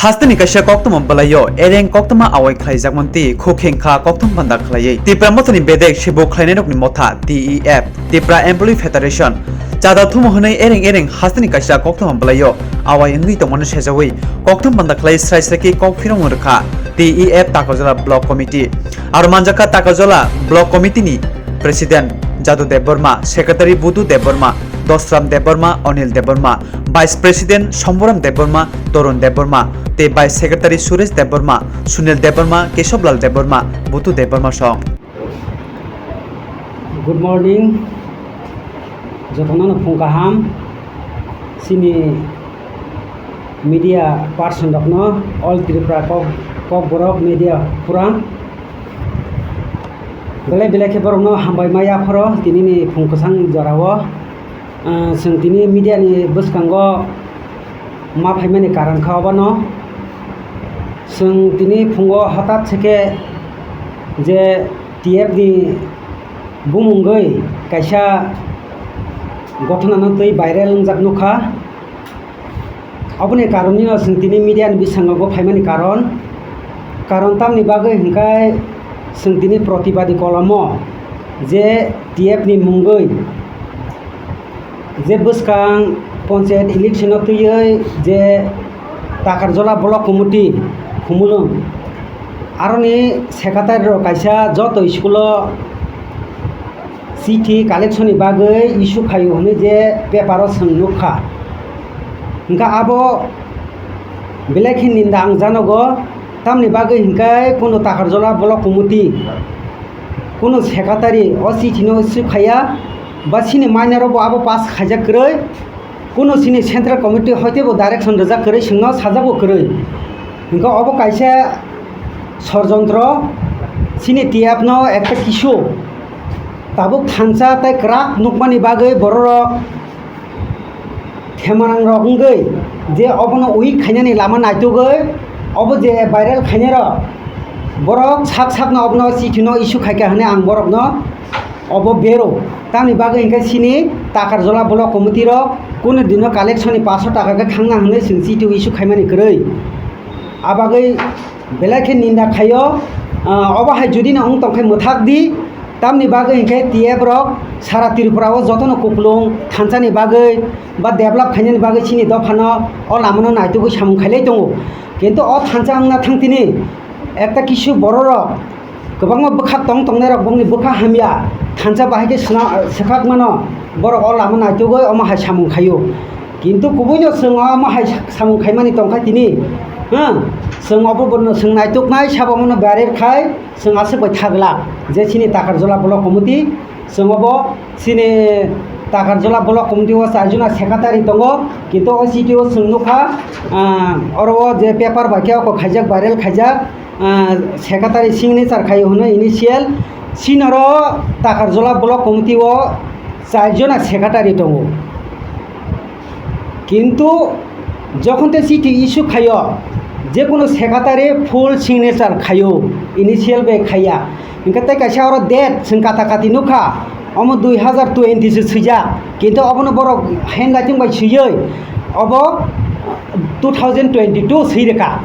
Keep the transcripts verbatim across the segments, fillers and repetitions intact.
Hasteni kaisa koktwma bwlaio ereng koktwma awai khlaijakmani twi khuk hengkha kokthum panda khlaiwi Tipra Mothani bedek sibuk khlainairokni motha T E F, Tipra Employee Federation, chada thumo hwnwi ereng ereng hasteni kaisa koktwma bwlaio awai wngwi tongmani sejawi kokthum panda khlai srai srai khe kok phirong rwkha T E F Takarjala Block Committee. Aro manjakha Takarjala Block Committee ni President Jadu Debbarma, Secretary Budu Debbarma, Dosram Debbarma, Onil Debbarma, Vice President Somboram Debbarma, Torun Debbarma, tei Vice Secretary Suresh Debbarma, Sunil Debbarma, Keshoblal Debbarma, Butu Debbarma song. Good morning, jotono no phung kaham, chini media person rokno, All Tripura Kok, Kokborok Media Forum. Belai belai khe borokno hambai ma yapharo tinini phung kwchang jorao. Ah, chwng tini media ni bwskango ma phaimani karon kha obono. Chwng tini phungo hwtat se khe je T F ni bumungwi kaisa gothona no twi viral wngjak nukha. Oboni karon nino chwng tini media ni bwskango bo phaimani karon, karon tamni bagwi hwnkhe chwng tini protibadi kolomo je T F ni mungwi je bwskang ponchayat election o twiwi je Takarjala Block Committee Khumulwng aroni secretary rok kaisa joto school o chithi collection ni bagwi issue khaio hwnwi je paper o chwng nukha. Hwnkhe abo belai khe ninda ang janogo, tamni bagwi hwnkhe kunu Takarjala Block Committee kunu secretary o chithi no issue khaiya, ba chini minor o bo abo pass khaijak kwrwi. Kunu chini central committee hoite bo direction rijak kwrwi, chwngno sajak bo kwrwi. Hwnkhe obo kaisa sorjontro, chini T F no ekta kisu tabuk thansa tei kwrak nukmani bagwi bororok themanang rok wngwi je obono weak khainani lama naitugwi obo je viral khainai rok borok sak sakno obono chithi no issue khaikha hwnwi ang borokno obo bero. Tamni bagwi hwnkhe chini Takarjala Block Committee rok kunu dino collection ni paanch sho taka khe thangna hwnwi chwng chithi issue khaimani kwrwi. A bagwi belai khe ninda khaio, ah, obo hai jodi no wng tong khe mwthak di, tamni bagwi hwnkhe T F rok sara Tripura o jotono kupulung thansa ni bagwi ba develop khainani bagwi chini dopha no o lama no naitugwi samung khailai tongo. Kintu o thansa wngna thang tini ekta kisu borok rok kwbangma bwkha tong tongnai rok bongni bwkha hamya thansa bahai khe swna-, swkak mano borok o lama naitugwi omo hai samung khaio. Kintu kubui no chwng omo hai samung khaimani tongkha tini, ha, chwng obo bono chwng naituknai sabo mono barek khai chwng aswk bai thaglak je chini Takarjala Block Committee chwng obo chini Takarjala Block Committee o char jona secretary tongo, kintu o chithi o chwng nukha, ah, oro o je paper bai khe oko khaijak, viral khaijak, ah, secretary signature khai hwnwi initial, chini oro Takarjala Block Committee o char jona secretary tongo. Kintu jokhon te chithi issue khaio, je kunu secretary full signature khaio, initial bai khaiya. Hwnkhe tei kaisa oro date chwng kata kati nukha, omo dui hazar twenty se swijak, kintu obono borok handwriting bai swiwi obo two thousand twenty two swi rwkha.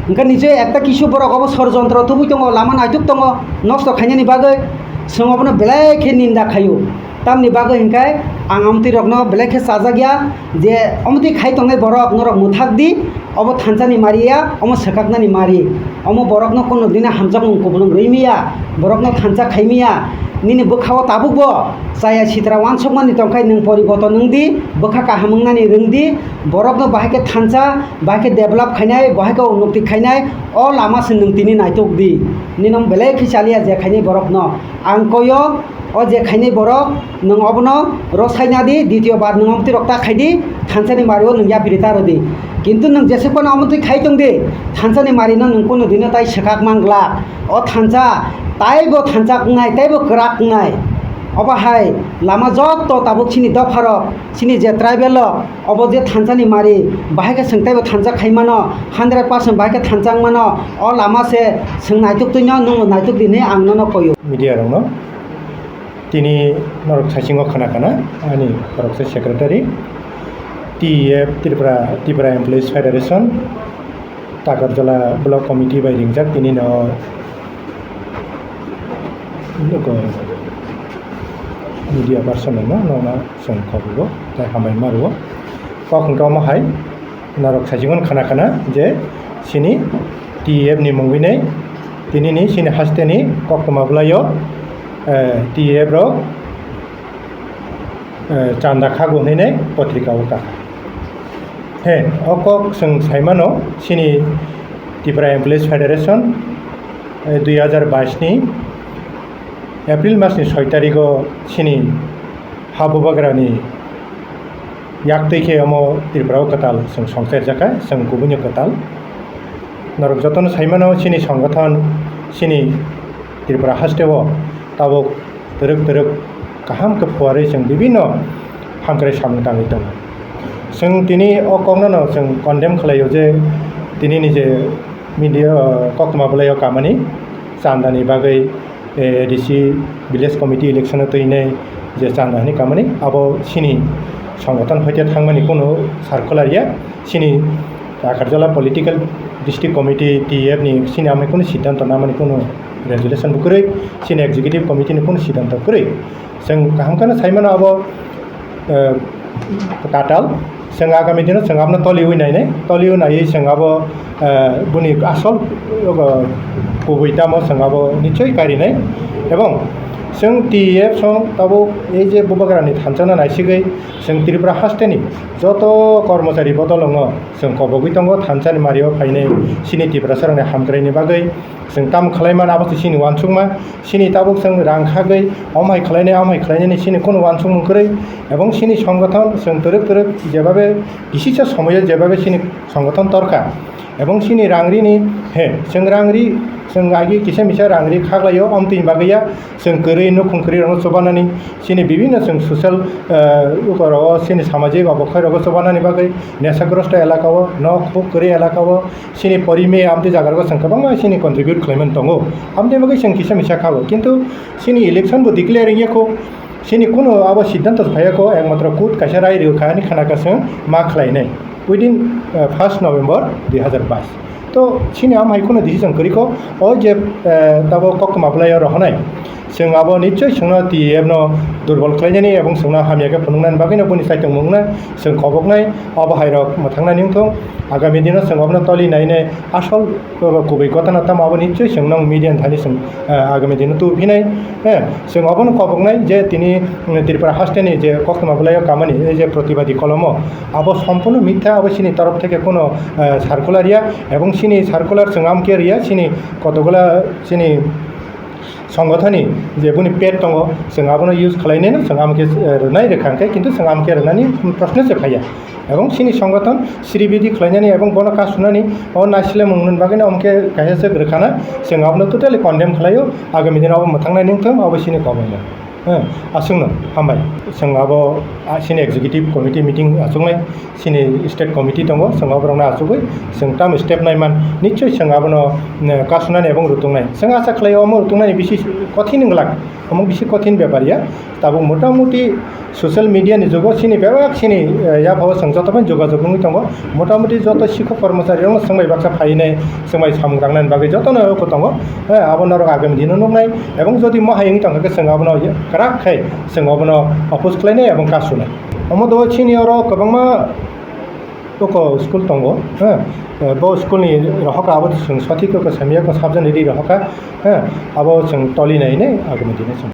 Hwnkhe nichoi ekta kisu borok obo sorojontro tubui tongo, lama naituk tongo, nosto khainani bagwi chwng obono belai khe ninda khaio. Tamni bagwi hwnkhe ang amtwi rokno belai khe chajak ya je omtwi khai tongnai borok norok mwthak di, obo thansa ni mari ya, omo swkaknani mari, omo borokno kono dina hamjakmung kupulung rwi maya, borokno thansa khai maya, nini bwkha o tabuk bo chaya sitra uansukmani tongkhai nwng poriborton wng di, bwkha kaham wngnani rwng di, borokno bahai khe thansa, bahai khe develop khainai, bahai khe unnoti khainai, o lama se nwng tini naituk di. Nini belai khe chaliya je khainai borokno. Ang koyo, o je khainai borok, nwng obono rwsaina di, ditio bar nwng omtwi rok ta khai di, thansa ni mari o nwng yapri ta rw di. Kintu nwng jesuk phano omtwi khai tong di, thansa ni mari no nwng kunu dino tai swkak man glak. O thansa taibo thansa wngnai, taibo kwrak wngnai. Obo hai lama joto tabuk chini dopha rok, chini je tribal rok, obo je thansa ni mari, bahai khe chwng taibo thansa khai mano, hundred percent bahai khe thansa wng mano, o lama se chwng naituk twi no, nwng bo naituk di hinwi ang nono koyo. Media rok no tini norok saichung o khna khna ani khoroksa secretary, T E F Tripura, Tripura Employees Federation, Takarjala Block Committee bai ringjak tini no, nugo media person no, no, no, chwng khobor o, tei hambai ma rwo. Kok hwnkhe omo hai, norok saichikmani khana khana je chini T E F ni mungwi nei, tini ni chini haste ni koktwma bwlai o, eh, T E F rok, eh, chanda khago hinwi nei potrika o kha. He, o kok chwng sai mano, chini Tripura Employees Federation, eh, dui hazar bais ni April mas ni soi tarik o chini ha bubagra ni yak twi khe omo Tripura o kwtal chwng songcher jakha, chwng kubui no kwtal. Norok jotono sai mano chini songothon, chini Tripura haste o tabuk twrwk twrwk kaham khe phuarwi chwng bibinno hamkrai samung tangwi tongo. Chwng tini o kokno no chwng condemn khlai o je tini ni je media, o, koktwma bwlai o kamani chandani bagwi, eh, A D C village committee election o twi nai je chanda hinwi kamani abo chini songothon hoite thangmani kunu circular ya, chini Takarjala political district committee T E F ni chini amai kunu siddhanto namani kunu resolution bo kwrwi, chini executive committee ni kunu siddhanto kwrwi. Chwng kaham kheno sai mano abo, eh, katal. Chwng agami dino chwng abono toliwi nainai, toliwi naiwi chwng abo, eh, boni asol, eh, kubui tamo chwng abo nichoi karinai. Ebong chwng T E F song tabuk ei je bubagrani thansa no naisigwi chwng Tripura hasteni joto kormochari bodolongo chwng kobogwi tongo, thansani mario phainai chini Tiprasarokni hamkraini bagwi. Chwng tamo khlai mano, abo se chini uansukma, chini tabuk chwng rang khagwi, omo hai khlainai, omo hai khlainani chini kunu uansukmung kwrwi, ebong chini songothon chwng twrwk twrwk jebabe kisisa somoyo jebabe chini songothon torkha, ebong chini rang rini, he, chwng rang ri, chwng agi kisa misa rang ri khaklaio, omtwini bagwi ya, chwng kwrwi nukhung kwrwi rokno chubanani, chini bibinno chwng social, eh, ukorogo chini samajik obokhai rogo chubanani bagwi, nesagrosto elakao, nok huk kwrwi elakao, chini porime amtwi jagargo chwng kwbangma chini contribute khlaimani tongo. Amtwi bagwi chwng kisa misa khago. Kintu chini election bo declare wngya kho, chini kunu abo siddhanto phaiya kho, ekmatro court kaisa rai rwkha ani khana kha chwng ma khlainai within, eh, first November dui hazar bais. To chini am hai kunu decision kwrwi kho, o je, eh, tabo koktwma bwlai o rohonai. Chwng abo nichoi chwngno T E F no durbol khlainani ebong chwngno hamya khe phunuknani bagwino boni chaitongmung wngna chwng khoboknai, abo hairok mwthangnani wngthung. Agami dino chwng abono toli nainai asol kubui gotana tamo abo nichoi chwng nong media ni thani chwng, eh, agami dino tubuphinai. Eh, chwng abono khoboknai je tini, mm, Tripura hasteni je koktwma bwlaio kamani, eh, je protibadi kolomo, abo sompurno mitha, abo chini torof theke kono, eh, circular ya, ebong chini circular chwng amkhe riya, chini kotokgola chini songothoni je boni pet tongo, chwng abono use khlainai no, chwng amkhe, eh, rwnai rwkha hwnkhe, kintu chwng amkhe rwnani proshno se phaiya. Ebong chini songothon sribidi khlainani ebong bono kasunani o naisilai mungni bagwino amkhe kaisa se rwkhana, chwng abono totally condemn khlaio, agami dino abo mwthangnai wngthung, abo chini kobongma. Eh, aswkno hambai. Chwng abo, ah, chini executive committee meeting achuknai, chini state committee tongo, chwng aborokno achugwi chwng tamo step naiman, nichoi chwng abono, eh, kasunani ebong rutungnai. Chwng acha khlaio omo rutungnani bisi kothin wng glak, omo bisi kothin bepar ya. Tabuk motamuti social media ni jugo chini bebak chini, eh, yaphao chwng joto bai jogajog wngwi tongo. Motamuti joto sikhok kormochari rokno chwng bai baksa phainai, chwng bai samung tangnani bagwi jotono oko tongo. Eh, abo norok agami dino nuknai. Ebong jodi mo hai wngwi tongkha khe chwng abono kwrak khai chwng abono oppose khlainai ebong kasunai. Omo do chini oro kwbangma oko school tongo, eh, bo school ni rohorka abo chwng sothik oko samya ko sabjani ri rohorka, eh, abo chwng toli nai nai agami dino chwng.